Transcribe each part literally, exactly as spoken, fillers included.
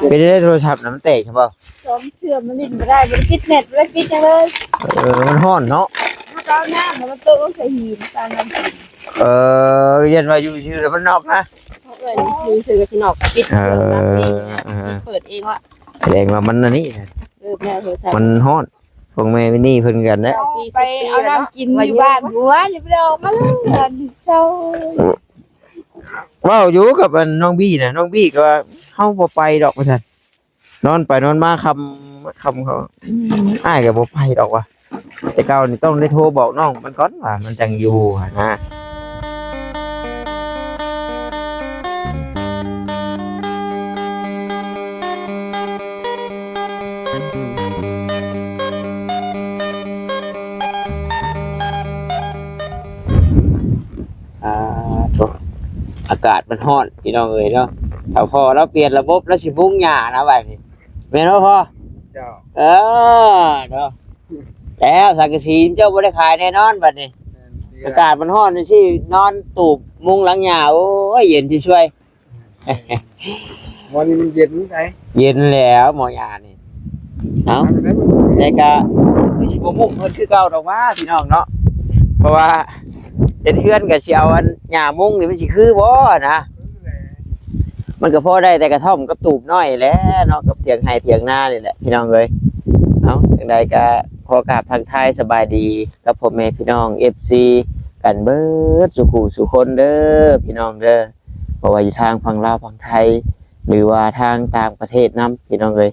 เป็นได้โทรศัพท์นะมันแตกใช่ป่ะ ซ้อมเชื่อมมันเล่นบ่ได้ บ่ได้ปิดเน็ต บ่ได้ปิดหยังเลย เออ มันฮ้อนเนาะ ถ้าเอาน้ำมันโตะลงใส่หิน ตามนั้น เออ เย็นว่าอยู่ชื่อแล้วมันนอกนะ เขาเอิ้นอยู่ชื่อกับที่นอก ปิดเครื่องรับเอง เออ เออ ปิดเปิดเองวะ แสดงว่ามันอันนี้ เออ แม่โทรศัพท์ มันฮ้อน พวกแม่มินี่เพิ่นกันนะ เอาไปเอาน้ำกินอยู่บ้านหัว อย่าไปเอามาเลย เช้า เว้าอยู่กับอันน้องบี้นะ น้องบี้ก็ว่า "เฮาบ่ไปดอก" ว่าซั่น นอนไปนอนมาค่ำ ค่ำเขา "อืม อ้ายก็บ่ไปดอก" ว่า แต่เก่านี่ต้องได้โทรบอกน้องมันก่อนว่ามันจังอยู่หั้นนะ อ่า โถ่ อากาศมันฮ้อนพี่น้องเอ้ยเนาะ ถ้าพ่อเราเปลี่ยนระบบแล้วสิมุงหญ้านะบัดนี้ แม่นบ่พ่อ เจ้า เออ เนาะ แล้วสังกะสีเจ้าบ่ได้ขายแน่นอนบัดนี้ แม่น อากาศมันฮ้อนจังซี่ นอนตูบมุงหลังหญ้า โอ้ย เย็นช่วยๆ วันนี้มันเย็นได๋ เย็นแล้วหมอยานี่ เอ้า แต่ก็คือสิบ่มุ่งเพิ่นคือเก่าดอกว่าพี่น้องเนาะ เพราะว่าเฮ็ดเฮือนก็สิเอาอันหญ้ามุงนี่มันสิคือบ่นะ มันก็พอได้แต่กระท่อมกับตูบน้อยแหละเนาะ กับเถียงไร่เถียงนานี่แหละพี่น้องเอ้ย เอ้า จั่งใดก็ขอกราบทักทายสบายดีกับพ่อแม่พี่น้อง เอฟซี กันเบิดสู่ผู้สู่คนเด้อพี่น้องเด้อ บ่ว่าอยู่ทางฝั่งลาวฝั่งไทย หรือว่าทางต่างประเทศนำพี่น้องเอ้ย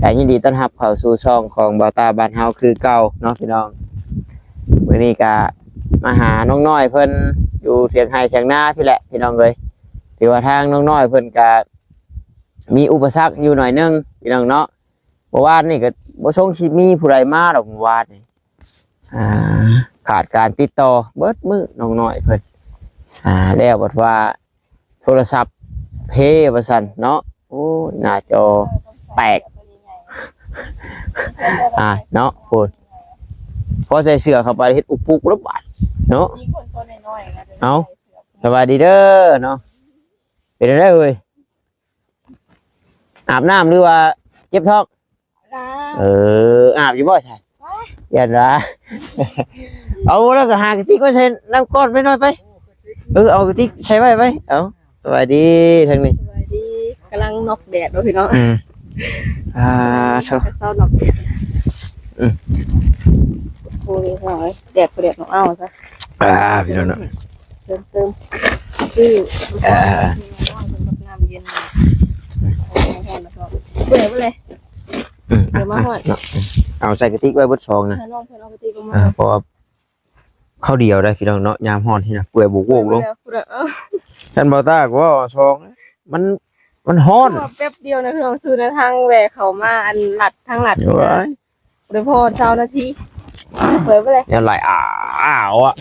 ก็ยินดีต้อนรับเข้าสู่ช่องของบ่าวต้าบ้านเฮาคือเก่าเนาะพี่น้อง มื้อนี้ก็มาหาน้องน้อยเพิ่นอยู่เถียงไร่เถียงนาพี้แหละพี่น้องเอ้ย ถือว่าทางน้องน้อยเพิ่นก็มีอุปสรรคอยู่หน่อยหนึ่งพี่น้องเนาะ เมื่อวานนี่ก็บ่ทรงสิมีผู้ใดมาดอกเมื่อวานนี่ อ่า ขาดการติดต่อเบิดมื้อน้องน้อยเพิ่น อ่า แล้วบัดว่าโทรศัพท์เพว่าซั่นเนาะ โอ้ย หน้าจอแตก อ่า เนาะ พูด พอใส่เสื้อเข้าไปเฮ็ดอุกปุกแล้วบาดเนาะ มีคนตัวน้อยๆนะ เอ้า สบายดีเด้อเนาะ เป็นจั่งใดเอ่ย อาบน้ำหรือว่าเจ็บท้อง อาบ เออ อาบอยู่บ่ใช่ ว้า ย่านว่า เอาแล้วก็หากระติกไว้ใส่น้ำก้อนไปหน่อยไป เออ เอากระติกใส่ไว้ไป เอา สวัสดีทางนี้ สวัสดี กำลังนอกแดดเนาะพี่น้อง อืม อ่า โถ่ กำลังเซานอกแดด อืม โอ้ย แดดก็แดดเนาะ เอาซะ อ่า พี่น้องเนาะ เติม เติม คือ อ่า น้ำเย็นมา เอาไปให้แล้วก็เปื่อยไปเลย อืม เดี๋ยวมาฮอด เนาะ อืม เอาใส่กระติกไว้เบิดซองนะ ให้น้องเพิ่นเอากระติกลงมา อ่า เพราะว่าข้าวเดียวได้พี่น้องเนาะ ยามฮ้อนนี่นะ เปื่อยโบกโวกลง เดี๋ยวพูดอะ เอ้า ท่านบ่าวตาก็ว่าซอง มัน มันฮ้อน แป๊บเดียวนะพี่น้อง สู่ในทางแหวกเขามา อันลัด ทางลัดนี่นะ โอ้ย บ่ได้พอซาวนาที เปื่อยไปเลย เนี่ยไหลอ้าวอ่ะ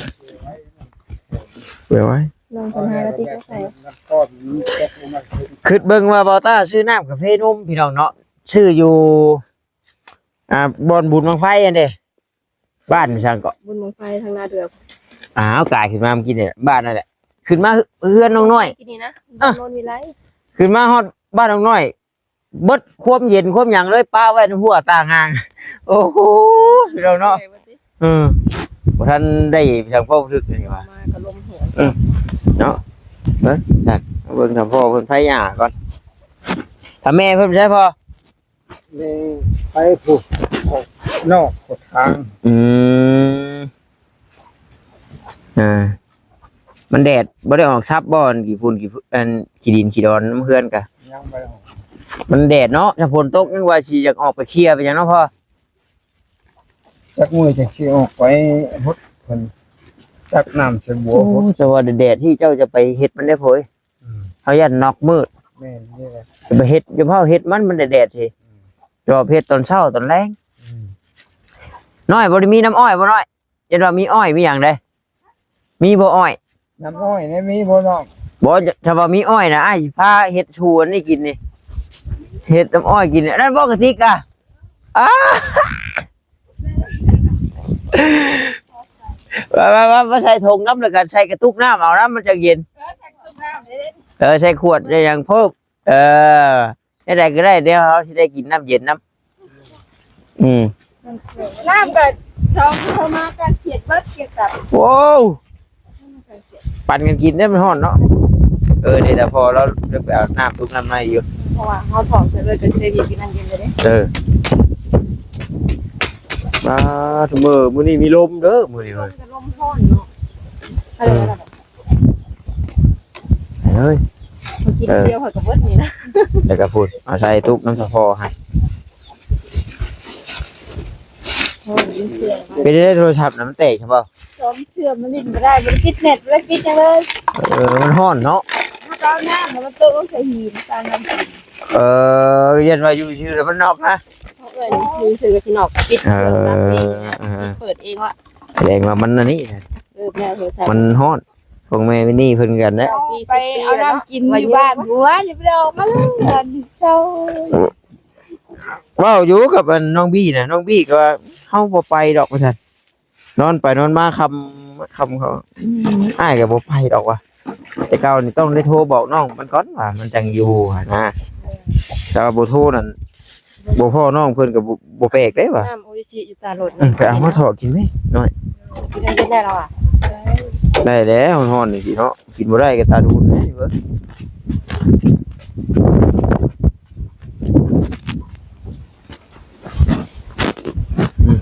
เปื่อยไว้ ลองกันห้านาทีก็ใส่ คิดเบิ่งว่าบ่าวต้าซื้อน้ำกาแฟนมพี่น้องเนาะ ซื้ออยู่ อ่า บ่อนบุญบั้งไฟอันเด้ บ้านช่างเกาะ บุญบั้งไฟทางนาเดือก อ้าว กายขึ้นมาเมื่อกี้เนี่ย บ้านนั่นแหละ ขึ้นมาเฮือนน้องน้อย กินนี่นะ อ่ะ โนนวิไล ขึ้นมาฮอดบ้านน้องน้อย เบิดความเย็นความหยังเลย ปะไว้ในหัวต่างหาก โอ้โห พี่น้องเนาะ เออ บ่ทันได้ทางพ่อทึกนี่ว่า มากับลมหัว อืม เนาะ เบิ่ง จัก เบิ่งทางพ่อเพิ่นไผหญ้าก่อน ถ้าแม่เพิ่นใช่พ่อ แม่ไปพุ้น ออกนอกพุ้นทาง อืม อ่า มันแดด บ่ได้ออกซับบ่อนขี้ฝุ่นขี้ อันขี้ดินขี้ดอนนำเฮือนกะ ยังบ่ได้ออก มันแดดเนาะ ถ้าฝนตกยังว่าสิอยากออกไปเคลียร์ไปหยังเนาะพ่อ จักมื้อจักสิออกไปฮดเพิ่น จักน้ำใส่บัว โอ้ ฮด แต่ว่าแดดที่เจ้าจะไปเฮ็ดมันได้โพย อืม เฮาย่านนอกมืด แม่นนี่แหละ จะไปเฮ็ด จะเผาเฮ็ดมัน มันแดดๆสิ อืม จอบเฮ็ดตอนเช้าตอนแลง อืม น้อยบ่ได้มีน้ำอ้อยบ่น้อย เห็นว่ามีอ้อยมีหยังเด้ มีบ่อ้อย น้ำอ้อยนี่มีบ่น้อง บ่ ถ้าว่ามีอ้อยนะ อ้ายสิพาเฮ็ดชวนนี่กินนี่ เฮ็ดน้ำอ้อยกินนี่ อันนั้นบ่กระติกอะ อ้า มา มา มา มาใส่ถุงน้ำแล้วกัน ใส่กระตุกน้ำเอาน้ำมันจะเย็น เออ ใส่ขวด ใส่หยังเพิ่ม เออ แนวใดก็ได้ เดี๋ยวเฮาสิได้กินน้ำเย็นนำ อืม น้ำก็ชองเข้ามากันเขียดเบิดเขียดตับ โอ้ ปั่นกันกินได้มันฮ้อนเนาะ เออ เดี๋ยวแต่พอแล้วเดี๋ยวไปเอาน้ำตุ๊กน้ำในอยู่ เพราะว่าเฮาถอดเสื้อเลยก็สิได้มีกินน้ำเย็นเลยเด้ เออ มาทุกมื้อ มื้อนี้มีลมเด้อ มื้อนี้ ลม เว้ย แต่ลมฮ้อนเนาะ เออ อะไรนะ เฮ้ย กิน เออ เดียวข้อยก็เบิดนี่นะ แล้วก็พูด เอาใส่ตุ๊กน้ำสะพอให้ โอ้ย ยินเสียง เป็นได้โทรศัพท์น่ะมันแตกใช่เปล่า ซ้อมเชื่อมมันเล่นบ่ได้ บ่ได้ปิดเน็ต บ่ได้ปิดหยังเลย เออ มันฮ้อนเนาะ ถ้าเอาน้ำแล้วมันตกลงใส่หิน ตามน้ำหิน เออ เรียนว่าอยู่ซื่อแล้วมันนอกนะ เฮาเอิ้นอยู่ซื่อก็สินอก ปิดเครื่องดับเอง เออ เออ ปิดเปิดเองวะ แสดงว่ามันอันนี้ เออ แม่โทรศัพท์ มันฮ้อน ของแม่วินนี่เพิ่นกันนะ เอาไปเอาน้ำกินอยู่บ้านหัว อย่าไปเอามาเลย เจ้า เว้าอยู่กับอันน้องบี้นะ น้องบี้ก็ว่า "เฮาบ่ไปดอก" ว่าซั่น นอนไปนอนมาค่ำ ค่ำเขา อืม อ้ายก็บ่ไปดอกว่ะ แต่เก่านี่ต้องได้โทรบอกน้องมันก่อนว่ามันจังอยู่หั้นนะ แต่ว่าบ่โทรนั่น บ่พ้อน้องเพิ่นก็บ่ บ่แปลกเด้ว่ะ น้ำโออิชิอยู่ตลาด อืม ไปเอามาถอดกินไหมน้อย กินเย็นได้แล้วอ่ะ ได้แล้ว ฮ้อนๆ นี่สิเนาะ กินบ่ได้ก็ตาดูนเลยเว้ย อืม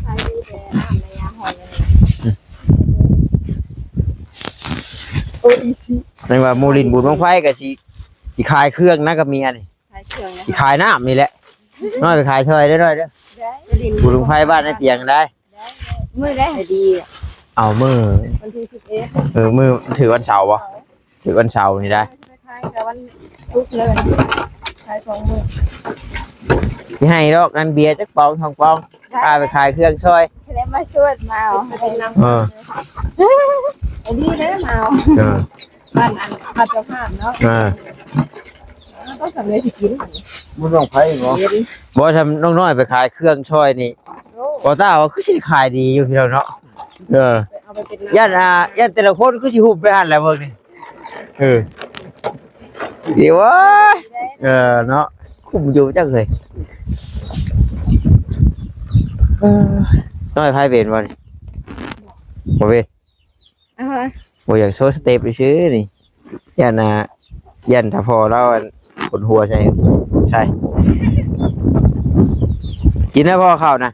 โออิชิ แม่นว่าหมู่หลิ้นบุญบั้งไฟก็สิ สิขายเครื่องนะกับเมียนี่ ขายเครื่องนะ สิขายน้ำนี่แหละ น้อยไปขายซอยได้น้อยเด้อ ได้ บุญบั้งไฟบ้านในเตียงได้ ได้ มื้อใด ดีอะ เอามื้อ วันที่สิบเอ็ด เออ มื้อถือวันเสาร์บ่ ถือวันเสาร์นี่ได้ คล้ายๆกับวันพุธเลย ขายสองมื้อ สิให้ดอกอันเบียร์จักป๋องสองป๋อง ได้ พาไปขายเครื่องซอย จะได้มาชวนมาเอา เออ อันนี้ได้มาเอา เออ บ้านอัน บ้านเจ้าภาพเนาะ เออ ต้องสำเร็จสิกิน บ่ต้องไผบ่ บ่ทำน้องน้อยไปขายเครื่องซอยนี่ โอ้ บ่ต้าว่าคือสิขายดีอยู่พี่น้องเนาะ เออ เอาไปเป็นน้ำ ย่าน อ่า ย่านแต่ละคนคือสิหุบไปหั่นแหละเบิ่งนี่ เออ ดีเว้ย เออ เนาะ คุ้มอยู่จังเลย เออ น้อยไผเป็นบ่นี่ บ่เป็น อ่าฮะ บ่อยากโชว์สเต็ปซื่อๆ นี่ ย่านน่ะ ย่านถ้าพ่อเราอันปวดหัวใส่ ใส่ กินนะพ่อข้าวนะ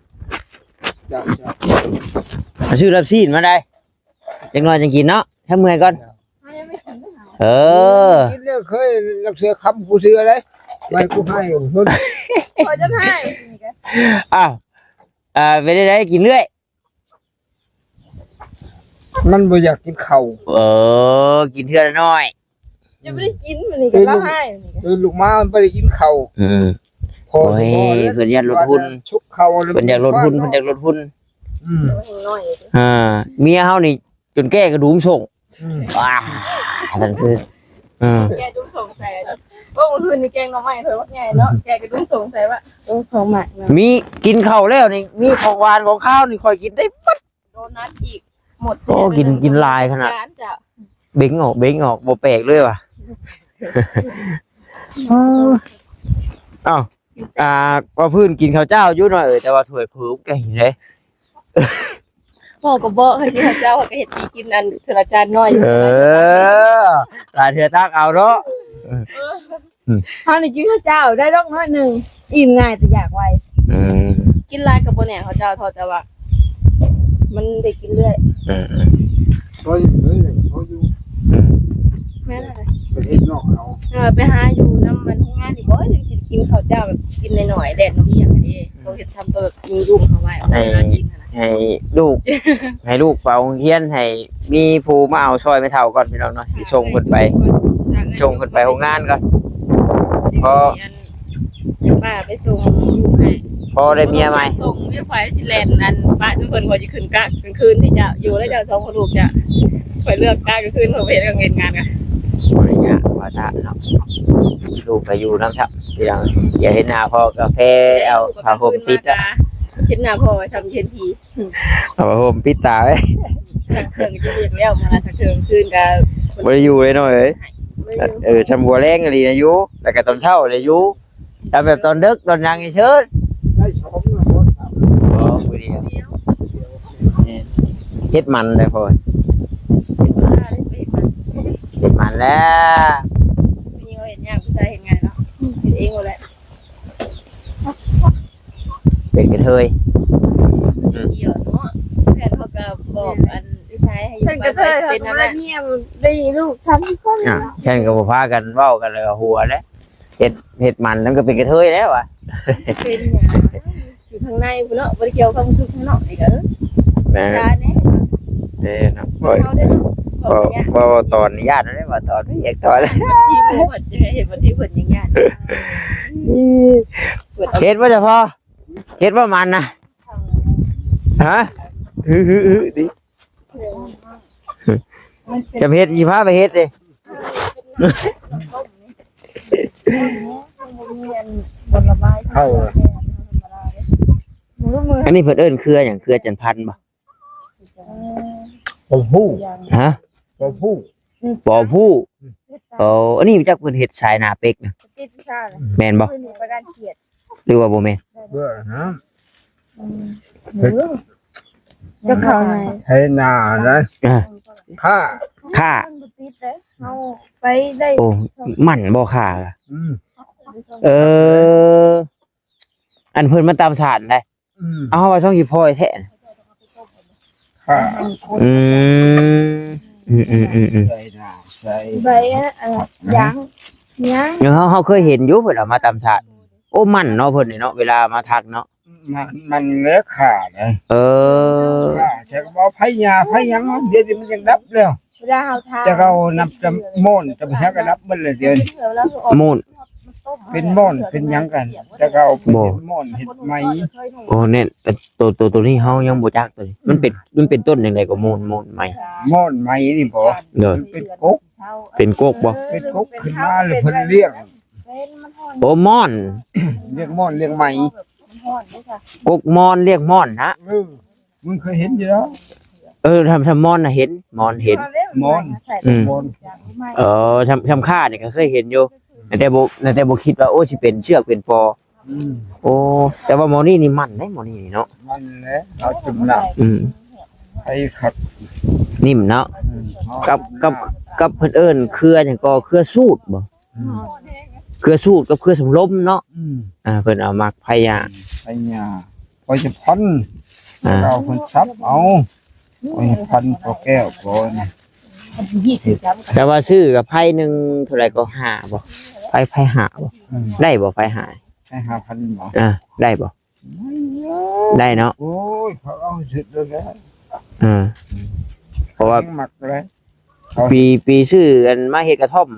จ้ะ จ้ะ เอาซื้อลาบซีนมาได้ จักหน่อยจังกินเนาะ ถ้าเมื่อยก่อน เออ กินแล้วเคยรักเสือคำกูเสือเลย ไม่กูให้ ขอจะให้ อ้าว อ่า เป็นได้ได๋ กินเรื่อย มันบ่อยากกินข้าว เออ กินเทื่อละน้อย ยังบ่ได้กิน มื้อนี้ก็เล่าให้ มื้อนี้ก็ เออ ลูกหมามันบ่ได้กินข้าว อืม พอ โอ้ย พอแล้ว เพิ่นอยากลดหุ่น ชุบข้าวแล้ว เพิ่นอยากลดหุ่น เพิ่นอยากลดหุ่น อืม น้อย อ่า เมียเฮานี่จนแก้กระดูมส่ง อืม อ่า นั่นคือ เออ แก้กระดูมส่งใส่ โอ้ มื้อคืนนี่แกงหน่อไม้เพิ่นบักใหญ่เนาะ แก้กระดูมส่งใส่วะ โอ้ ของหมักเนาะ มีกินข้าวแล้วนี่ มีของหวานของคาวนี่ข้อยกินได้หมด โดนัทอีก หมด โอ้ กิน กินหลายขนาด จานจ้ะ เบ่งออก เบ่งออก บ่แปลกเลยว่ะ อ้าว อ่า ว่าพื้นกินข้าวเจ้าอยู่หน่อย เออ แต่ว่าถ้วยเพิ่มแกงเด้ พ่อก็บอกให้กินข้าวเจ้า ก็เฮ็ดสิกินอันเทื่อละจานน้อย เออ หลายเทื่อตักเอาเนาะ เฮานี่กินข้าวเจ้าได้ดอกน้อยหนึ่ง อิ่มง่ายแต่อยากไว อืม กินหลายก็บ่แน่นข้าวเจ้าทอด แต่ว่า มันได้กินเรื่อย เออ เออ พออยู่เลย พออยู่ อืม แม่นอะไร ประเทศนอกเอา เออ ไปหาอยู่นำมันโรงงานนี่บ่ ยังสิกินข้าวเจ้าแบบกินน้อยๆ แดดน้ำเอียงอันนี้ เขาเฮ็ดทำตัวแบบยุ่งๆ เขาไว้ ให้ หากินหั้นน่ะ ให้ลูก ให้ลูกไปโรงเรียน ให้มีผู้มาเอาซอยแม่เฒ่าก่อนพี่น้องเนาะ สิส่งเพิ่นไป ส่งเพิ่นไปโรงงานก่อน เพราะ ป้าไปส่งลูกให้ พอได้เมียใหม่ ส่งเมีย ข่อยสิแล่นอันป้าทุกคน ข่อยสิขึ้นกะกลางคืนที่จะอยู่แล้ว เจ้าสองคนลูกจะ ข่อยเลือกกะกลางคืน ข่อยบ่เฮ็ดกลางเว็นงานกะ บ่ได้ยากว่าถ้าเนาะ ลูกก็อยู่นำซะพี่น้อง อย่าเห็นหน้าพ่อก็แพ้เอาผ้าห่มติดอะ เห็นหน้าพ่อทำเห็นผี เอาผ้าห่มปิดตาไว้ สักเครื่องจะเรียกแล้ว มาสักเครื่องคืนกะ บ่ได้อยู่เลยเนาะเอ้ย บ่ได้อยู่ เออ ช่ำหัวแรงอีหลีนะอยู่ แล้วก็ตอนเช้าเลยอยู่ ถ้าแบบตอนดึกตอนหยังนี่เชิญ ได้สองหรือบ่สาม บ่ผู้เดียว เฮ็ดมันได้พอ เฮ็ดมัน เฮ็ดมันแล้ว ผู้หญิงเขาเฮ็ดยาก ผู้ชายเฮ็ดง่ายเนาะ เฮ็ดเองหมดแหละ เป็นกระเทย มันสิเกี่ยวเนาะ แพทย์เขาก็บอกอันผู้ชายให้อยู่ เพิ่นกระเทย บ้าน เขา เป็น ก็ นั่นแห มา ละ เมียได้ลูกสามคน อ่ะ ฉันก็บ่พากันเว้ากันแล้วก็หัวแล้ว เฮ็ด เฮ็ดมันแล้วก็เป็นกระเทยแล้วอะ เป็นหยัง อยู่ข้างในพุ้นเนาะ บ่ได้เกี่ยวกับความสุขข้างนอกนี่ก็ เออ แม่น ซาแน่ เด้เนาะ เว้า เฮาเด้อเนาะ เว้า เว้า เว้า เว้าตอนนี้ย่านเด้ เว้าตอนนี้อยากตอน ที่หมู่เพิ่นจะเห็นว่าที่เพิ่นยังย่าน เฮ็ดบ่เจ้าพ่อ เฮ็ดบ่มันนะ ฮะ ฮือๆๆ ติ จะเฮ็ด สิพาไปเฮ็ดเด้ เข้า อันนี้เพิ่นเอิ้นเครือหยัง เครือจันทร์พันธุ์บ่ ปอผู้ ฮะ ปอผู้ ปอผู้ อ๋อ อันนี้จักเพิ่นเฮ็ดสายนาเป็กนะ ติดวิชาเลย แม่นบ่ เพิ่นอยู่ประกันเกียรติ หรือว่าบ่แม่น เพื่อนะ อืม เฮ็ด จะเข้าไง ไถนานะ อ่า ข้า ข้า มันบ่ติดเลย เฮาไปได้ โอ้ มันบ่ข้า อืม เออ อันเพิ่นมาตามสารได้ อืม เอาว่าช่องอีพลอยแท้ ข้า อืม อืม อืม อืม อืม ใส่นา ใส่ ใบอะ เอ่อ ยาง ยาง เฮา เฮาเคยเห็นอยู่ เพิ่นเอามาตามสาร โอ้ มันเนาะ เพิ่นนี่เนาะ เวลามาทักเนาะ มัน มันเลือกขาดเลย เออ ขาด ใช่ก็บอกไผยา ไผหยัง เดี๋ยวนี้มันยังดับแล้ว เวลาเฮาทา จะเอาน้ำจะโม่น จะไปหาก็ดับหมดเลยเดี๋ยวนี้ โม่น เป็นโม่น เป็นหยังกัน จะเอา บ่ เป็นโม่นเฮ็ดไหม โอ้ เนี่ย แต่ตัว ตัว ตัวนี้เฮายังบ่จักตัวนี้ มันเป็น มันเป็นต้นจั่งใดก็โม่น โม่นไหม โม่นไหมนี่บ่ เด้อ มันเป็นกก เป็นกกบ่ เป็นกกขึ้นมาแล้วเพิ่นเรียก โอ้ ม่อน เรียกม่อน เรียกไหม กกม่อน เรียกม่อนนะ เออ มึงเคยเห็นอยู่แล้ว เออ ทำ ทำม่อนน่ะเห็น ม่อนเห็น ม่อน อืม ม่อน เออ ทำ ทำข้านี่ก็เคยเห็นอยู่ แต่บ่ แต่บ่คิดว่า โอ้ สิเป็นเชือกเป็นปอ อืม โอ้ แต่ว่าหมอนี่นี่มันเด้ หมอนี่นี่เนาะ มันแหละ เอาจุ่มน้ำ อืม ไอ้คัก นิ่มเนาะ อืม กับ กับ กับเพิ่นเอิ้นเครือหยังก็เครือสูดบ่ อืม เครือสูดกับเครือสำลมเนาะ อืม อ่า เพิ่นเอาหมากไผยา ไผยา พอจะพัน อ่า เอาเพิ่นสับเอา พอจะพันพอแก้วพอนะ แต่ว่าซื้อกับไผหนึ่งเท่าไหร่ก็ห้าบ่ ไผ ไผห้าบ่ อืม ได้บ่ ไผห้า ไผห้าพันบ่ อ่า ได้บ่ ได้เนาะ โอ้ย เขาเอาสุดเลยนะ อ่า เพราะว่า หมักเลย ปี ปีซื้ออันมาเฮ็ดกระท่อม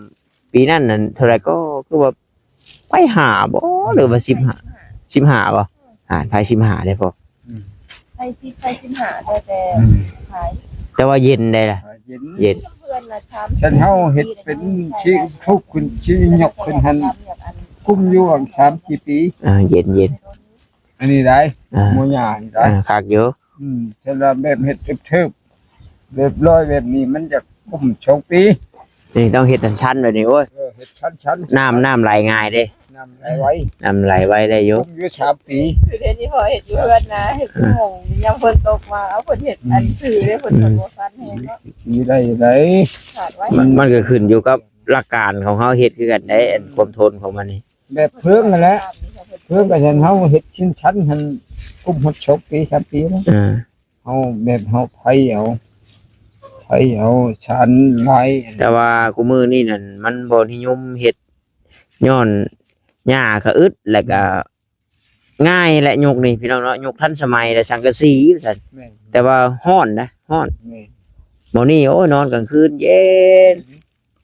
ปีนั้นนั่นเท่าไหร่ก็คือว่า ไปห้าบ่ หรือว่าสิบห้า สิบห้าบ่ อ่า ไผสิบห้าได้พอ อืม ไปสิบ ไปสิบห้า แต่ แต่ อืม ขาย แต่ว่าเย็นได้ล่ะ เย็น เย็น เพื่อนละสาม ฉันเฮาเฮ็ดเป็นชีทูบขึ้น ชียกขึ้นหั่น กุมอยู่หว่างสามสี่ปี อ่า เย็น เย็น อันนี้ได้ อ่า หมู่ย่านี่ได้ อ่า คักอยู่ อืม แต่ละแบบเฮ็ดเทิบๆ แบบลอยแบบนี้มันจะกุมสองปี นี่ต้องเฮ็ดชันๆ แบบนี้ โอ้ย เออ เฮ็ดชันๆ น้ำ น้ำไหลง่ายเด้ น้ำไหลไว น้ำไหลไวได้อยู่ กุมอยู่สามปี คือเดี๋ยวนี้พอเฮ็ดอยู่เฮือนนะ เฮ็ดอยู่ห้อง ยามฝนตกมา เอาเพิ่นเฮ็ดอัน อืม ซื่อเด้ เพิ่นก็บ่สั่นแฮงเนาะ มีได้อยู่ได๋ ขาดไว้ มัน มันก็ขึ้นอยู่กับหลักการของเฮาเฮ็ดคือกันเด้ อันความทนของมันนี่ แบบเพิ่งนั่นแหละ เพิ่งก็ฉันเฮาเฮ็ดชิ้นชั้นหั่น กุมฮอดสองปีสามปีแล้ว อ่า เฮาแบบเฮาไผเอา ไผเอาชานหลาย แต่ว่าคุมื้อนี้นั่นมันบ่นิยมเฮ็ด ย้อนหญ้าก็อึด แล้วก็ง่ายแหละยุคนี้พี่น้องเนาะ ยุคทันสมัยและสังกะสีว่าซั่น แม่น แต่ว่าฮ้อนนะ ฮ้อน แม่น หม่องนี้ โอ้ย นอนกลางคืนเย็น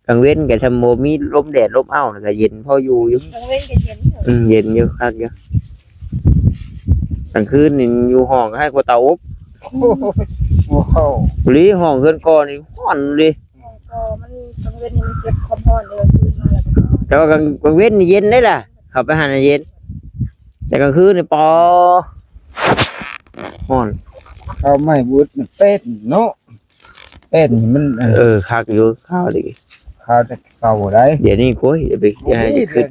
กลางเว็นก็ซำบ่มีลมแดดลมอ้าว แล้วก็เย็นพออยู่อยู่ กลางเว็นก็เย็นอยู่ อืม เย็นอยู่ คักอยู่ กลางคืนนี่อยู่ห้องก็ให้กว่าเตาอบ โอ้โห ว้าว หรือห้องเฮือนก่อนี่ฮ้อนเลย ห้องก่อมันกลางเว็นนี่มันเก็บความร้อนเลย กลางคืนมาแล้วก็ร้อน แต่ว่ากลาง กลางเว็นนี่เย็นได้ล่ะ เข้าไปหั่นน่ะเย็น แต่กลางคืนนี่ปอ ฮ้อน เอาไม้บุดมันเป็นเนาะ เป็นมัน เออ คักอยู่ ข้าวดี ข้าวแต่เก่าได้ เดี๋ยวนี้โอ้ย อย่าไป อย่าให้ขึ้น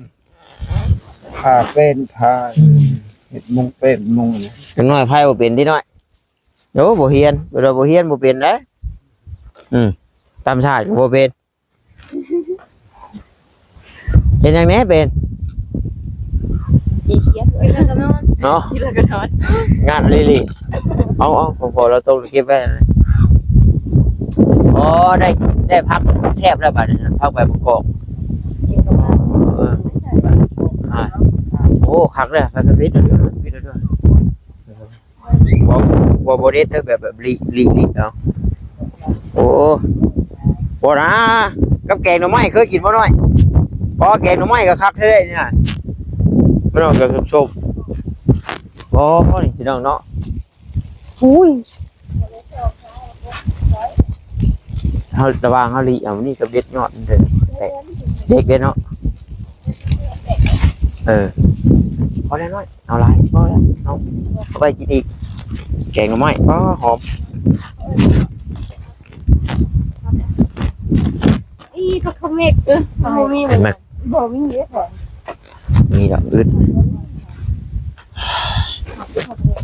ผ้าเป็นผ้า อืม เฮ็ดมุงเป็นมุงนะ จักหน่อยไผบ่เป็นติน้อย โอ้ บ่เฮียน เวลาบ่เฮียนบ่เป็นเด้ อืม ตำสาดก็บ่เป็น เฮ็ดหยังแหน่เป็น ขี้เกียจ กินแล้วก็นอน เนาะ กินแล้วก็นอน งานอีหลี เอา เอา ของพ่อเราต้องเก็บไว้นะ อ๋อ ได้ ได้ผักแซ่บแล้วบัดนี้นะ ผักใบมะกอก กินกับบ้าน เออ อ่า โอ้ คักเลย ไป ไป ปิดแล้วด้วย ปิดแล้วด้วย บ่ บ่ บ่เด็ดเด้อ แบบ แบบ ลิ ลิ ลิ เอา โอ้ บ่นะ กับแกงหน่อไม้เคยกินบ่น้อย บ่ แกงหน่อไม้ก็คักแท้ๆ นี่นะ พี่น้องก็ชมๆ โอ้ นี่พี่น้องเนาะ อุ้ย เฮาระหว่างเฮาลิเอานี่กับเด็ดยอดมันเด้อ แตก เด็กเด้อเนาะ เออ พอแล้วน้อย เอาหลาย พอแล้ว เอา เอาไปกินอีก แกงหน่อไม้ อ้อ หอม อีผักเขม็ก เออ มันบ่มี เห็นไหม บ่มีเด้อ มีดอกอึด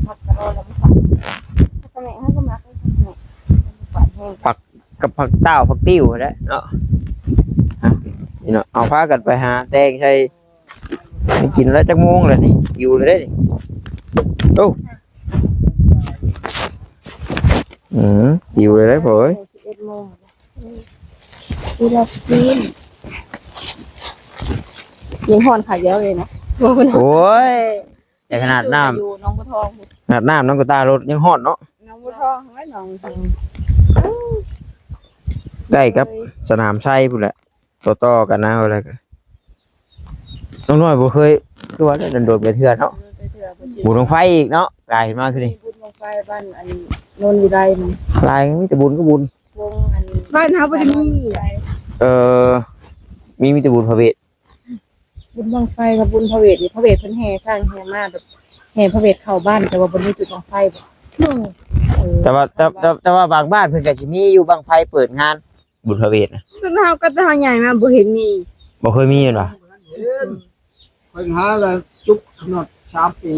ผักกะโลแล้วมันผัก ผักเขม็ก เฮาก็มักผักเขม็ก หวานแฮง ผัก กับผักต้าวผักติ้วแหละเนาะ ฮะ นี่เนาะ เอาพากันไปหาแตงใส่ให้กินแล้ว จักโมงแล้วนี่ หิวเลยเด้นี่ โอ้ อืม หิวเลยเด้อพ่อเอ้ย สิบเอ็ดโมง นี่เรากิน ยังฮ้อนขาเดียวเลยนะ โอ้ย แต่ขนาดน้ำ อยู่หนองบัวทอง ขนาดน้ำน้ำกระตารถยังฮ้อนเนาะ หนองบัวทอง ไว้หนองบัวทอง ใกล้กับสนามชัยพู้นแหละ ต่อๆ กันนะ อะไรกัน น้องน้อยบ่เคย คือว่าโดนๆ ไปเทื่อเนาะ ไปเทื่อ บุญบั้งไฟอีกเนาะ กลายมาคือนี่ บุญบั้งไฟบ้านอันนนท์วิไลนี่ หลาย มีแต่บุญก็บุญ วงอัน บ้านเฮาบ่ได้มี เออ มี มีแต่บุญพระเวท บุญบั้งไฟกับบุญพระเวทนี่ พระเวทเพิ่นแห่ช้างแห่ม้าแบบ แห่พระเวทเข้าบ้าน แต่ว่าบ่มีจุดบั้งไฟบ่ เออ แต่ว่า แต่ แต่ แต่ว่าบางบ้านเพิ่นก็สิมีอยู่บั้งไฟเปิดงาน บุญพระเวทนะ จนเฮาก็แต่เฮาใหญ่มาบ่เห็นมี บ่เคยมีแม่นบ่ เห็น เพิ่นหาแล้วจุดกำหนดสามปี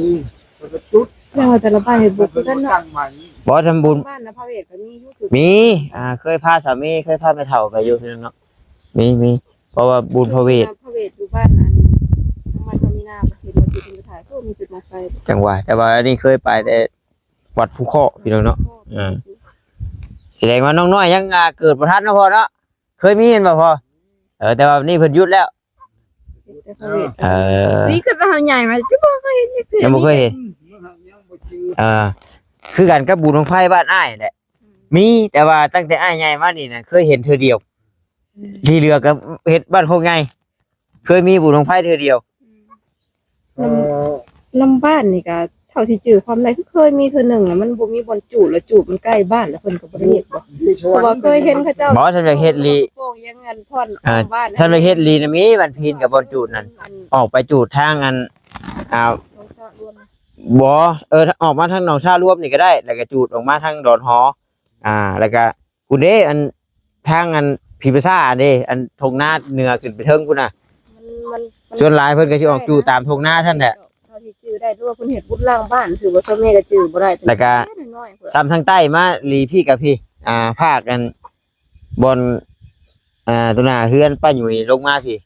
เพิ่นก็จุด แต่ว่าแต่ละบ้านเฮ็ดบุญคือกันเนาะ ตั้งใหม่ บ่ทำบุญ บ้านนะพระเวทก็มีอยู่คือ มี อ่า เคยพาสามี เคยพาแม่เฒ่าไปอยู่พี่น้องเนาะ มี มี เพราะว่าบุญพระเวท พระเวทอยู่บ้านอัน ทางบ้านเขามีนา เห็นว่าจุดเพิ่นไปถ่าย โอ้ มีจุดบั้งไฟ จังหวะ แต่ว่าอันนี้เคยไปแต่วัดภูเคาะพี่น้องเนาะ อ่า แสดงว่าน้องน้อยยัง อ่า เกิดบ่ทันเนาะพ่อเนาะ เคยมีแม่นบ่พ่อ เออ แต่ว่านี่เพิ่นหยุดแล้ว แต่พระเวท เออ นี่ก็แต่เฮาใหญ่มา จะบ่เคยเห็นจักเทื่อ ยังบ่เคยเห็น ยังบ่จือ เออ คือกันกับบุญบั้งไฟบ้านอ้ายแหละ มี แต่ว่าตั้งแต่อ้ายใหญ่มานี่นะ เคยเห็นเทื่อเดียว ที่เหลือก็เฮ็ดบ้านโคกใหญ่ เคยมีบุญบั้งไฟเทื่อเดียว เอ่อ นำบ้านนี่ก็เท่าที่จื่อความได้คือเคยมีเทื่อหนึ่งน่ะ มันบ่มีบ่อนจูด แล้วจูดมันใกล้บ้าน แล้วเพิ่นก็บ่ได้เฮ็ดบ่ ที่สวรรค์ เพราะว่าเคยเห็นเขาเจ้า บ่ ท่านอยากเฮ็ดลี โป่งยังเงินพ่อน อ่า บ้าน ท่านอยากเฮ็ดลีนะ มีบ้านพีนกับบ่อนจูดนั่น อัน ออกไปจูดทางอัน อ่า หนองสะรวม บ่ เออ ออกมาทางหนองสะรวมนี่ก็ได้ แล้วก็จูดออกมาทางดอนหอ อ่า แล้วก็ พุ้นเด้ อัน ทางอันผีปีศาจเด้ อันทงนาเหนือขึ้นไปเทิงพุ้นน่ะ มัน มัน มัน ส่วนหลายเพิ่นก็สิออกจูดตามทงนาซั่นแหละ เท่าที่จื่อได้ หรือว่าเพิ่นเฮ็ดบุญล้างบ้าน ซื่อบ่ ส่วนแม่ก็จื่อบ่ได้ แล้วก็ น้อยๆ พุ่น ซ้ำทางใต้มาลีพี่กับพี่ อ่า ภาคอัน บ่อน อ่า ตัวหน้าเฮือนป้าหยุยลงมาพี่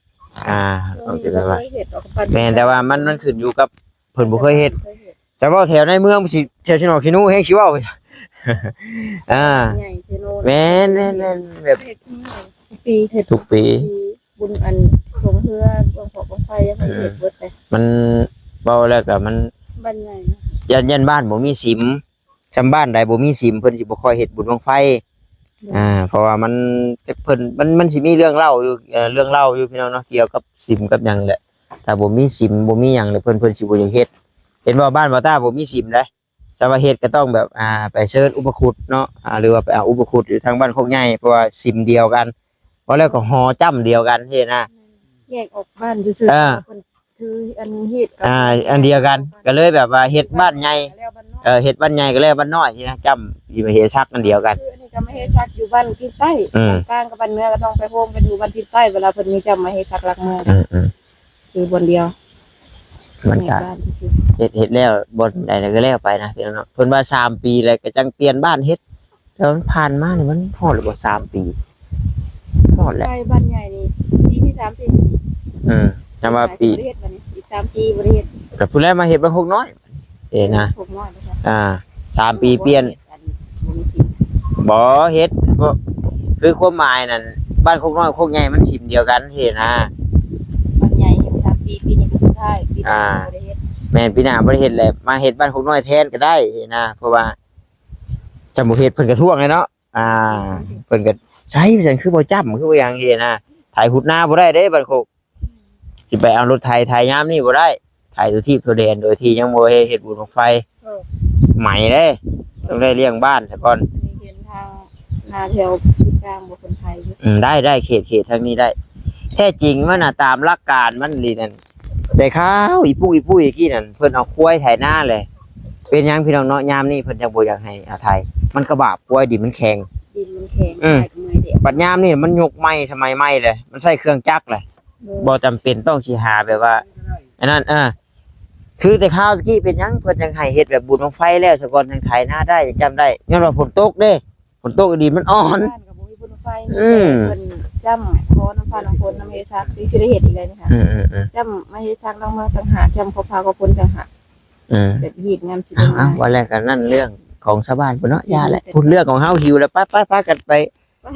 อ่า เออ โอเค นี่ก็ แล้วว่า เคยเฮ็ดออกไป แม่น แต่ว่ามัน มันขึ้นอยู่กับเพิ่นบ่เคยเฮ็ด เคยเฮ็ด แต่ว่าแถวในเมืองมันสิ แถวชนบทขี้หนูแฮงสิเว้า อ่า ใหญ่เซโน แม่น แม่น แม่น แบบ เฮ็ดทุกปี เฮ็ดทุกปี ทุกปี บุญอันลงเฮือ ลงขอบลงไฟ ยังบ่เฮ็ดเบิดเลย มันเว้าแล้วก็มัน บ้านใหญ่ ย่าน ย่านบ้านบ่มีสิม ช่ำบ้านใดบ่มีสิม เพิ่นสิบ่ค่อยเฮ็ดบุญบั้งไฟ อ่า เพราะว่ามัน เพิ่น มัน มันสิมีเรื่องเล่าอยู่ เอ่อ เรื่องเล่าอยู่พี่น้องเนาะ เกี่ยวกับสิมกับหยังแหละ ถ้าบ่มีสิม บ่มีหยังเนี่ย เพิ่น เพิ่นสิบ่อยากเฮ็ด เห็นบ่ บ้านบ่าวต้าบ่มีสิมเด้ แต่ว่าเฮ็ดก็ต้องแบบ อ่า ไปเชิญอุปคุตเนาะ อ่า หรือว่าไปเอาอุปคุตอยู่ทางบ้านโคกใหญ่ เพราะว่าสิมเดียวกัน เพราะแล้วก็หอจ้ำเดียวกันเฮ็ดนะ แยกออกบ้านซื่อๆ เออ เพิ่นถืออันฮีดกับ อ่า อันเดียวกัน ก็เลยแบบว่าเฮ็ดบ้านใหญ่ แล้วบ้านน้อย เออ เฮ็ดบ้านใหญ่ก็แล้วบ้านน้อยสินะ จ้ำสิมาเฮ็ดซักอันเดียวกัน คืออันนี้ก็มาเฮ็ดซักอยู่บ้านทิศใต้ อืม บ้านกลางกับบ้านเหนือก็ต้องไปโฮมกันอยู่บ้านทิศใต้ เวลาเพิ่นมีจ้ำมาเฮ็ดซักหลักเมือง อืม อืม คือบ่อนเดียว มันก็ บ้านที่สุด เฮ็ดเฮ็ดแล้วบ่อนใดแล้วก็แล้วไปนะพี่น้องเนาะ เพิ่นว่าสามปีแล้วก็จังเปลี่ยนบ้านเฮ็ด แต่มันผ่านมานี่มันฮอดแล้วบ่ สามปีฮอดแล้ว ใกล้บ้านใหญ่นี่ปีที่สามที่ อืมแต่ว่าปี บ่ได้เฮ็ดบัดนี้อีกสามปีบ่ได้เฮ็ด ก็ผู้แลมาเฮ็ดบ้านโคกน้อย เอ้นะ หกน้อยนะคะ อ่าสามปีเปลี่ยน บ่มีกิน บ่เฮ็ดบ่คือความหมายนั่น บ้านโคกน้อยโคกใหญ่มันถิ่นเดียวกันเห็นนะ บ้านใหญ่เฮ็ดสามปีปีนี้ปีสุดท้ายปีหน้า อ่า บ่ได้เฮ็ด แม่นปีหน้าบ่ได้เฮ็ดแหละ มาเฮ็ดบ้านโคกน้อยแทนก็ได้เห็นนะ เพราะว่าจำบ่เฮ็ดเพิ่นก็ทวงเลยเนาะ อ่า เพิ่นก็ใช้จังคือบ่จำคือบ่หยังเห็นนะ ไถหุดนาบ่ได้เด้บ้านโคก สิไปเอารถไถไถยามนี้บ่ได้ ไถตัวทีบตัวแดนโดยที่ยังบ่ได้เฮ็ดบุญบั้งไฟ เออ ใหม่เด้ ต้องได้เลี้ยงบ้านซะก่อน มีเห็นทางนาแถวกินกลางบ่คนไทยอยู่ อืมได้ได้เขตเขตทางนี้ได้ แท้จริงมันน่ะตามหลักการมันดีนั่น แต่ข้าวอีปุ้ยอีปุ้ยกี้นั่นเพิ่นเอาควายไถนาเลย เป็นหยังพี่น้องเนาะ ยามนี้เพิ่นยังบ่อยากให้เอาไถ มันกระบาบควายดินมันแข็ง ดินมันแข็ง อืม ไถก็เมื่อยเด้ บัดยามนี่มันยกไม้สมัยใหม่เลย มันใช้เครื่องจักรเลย บ่จำเป็นต้องสิหาแบบว่า อันนั้นเออ คือแต่ข้าวตะกี้เป็นหยังเพิ่นยังให้เฮ็ดแบบบุญบั้งไฟแล้วซะก่อนยังไถนาได้ยังจำได้ ย้อนว่าฝนตกเด้ ฝนตกดินมันอ่อน บ้านก็บ่มีบุญบั้งไฟ อืม เพิ่นจ้ำขอน้ำฟ้าน้ำฝนน้ำเฮซักที่สิได้เฮ็ดอีกแล้วนี่ค่ะ อืมอืมอืม จ้ำมาเฮซักลงมาต่างหากจ้ำขอพาขอฝนต่างหาก อืม แบบหีดงามสิ เอา ลง เอา มา วันแรกกันนั่นเรื่องของชาวบ้านพุ่นเนาะ อย่าแหละ พูดเรื่องของเฮาหิวแล้ว ไปไปไปกันไป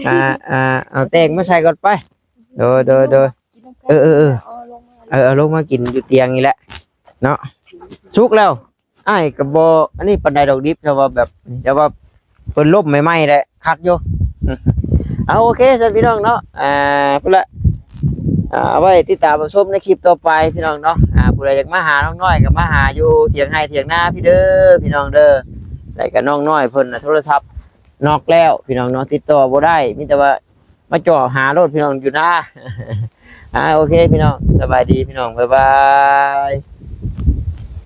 อ่า อ่า เอาแตงมาใส่ก่อนไป โดย โดย โดย เออ เออ เออ าลงมา เออ เอาลงมากินอยู่เตียงนี่แหละ เนาะ สุกแล้ว อ้ายก็บ่ อันนี้ปานใดดอกดิบ แต่ว่าแบบ แต่ว่าเพิ่นล้มใหม่ๆแหละ คักอยู่ เอา โอเค ซั่นพี่น้องเนาะ อ่า พุ่นละ อ่า เอาไว้ติดตามรับชมในคลิปต่อไปพี่น้องเนาะ อ่า ผู้ใดอยากมาหาน้องน้อยก็มาหาอยู่เถียงไฮ่เถียงนาพี่เด้อ พี่น้องเด้อ แล้วก็น้องน้อยเพิ่นน่ะโทรศัพท์น็อกแล้วพี่น้องเนาะ ติดต่อบ่ได้ มีแต่ว่ามาจ่อหาโลดพี่น้องอยู่นา อ่า โอเคพี่น้อง สบายดีพี่น้อง บ๊ายบาย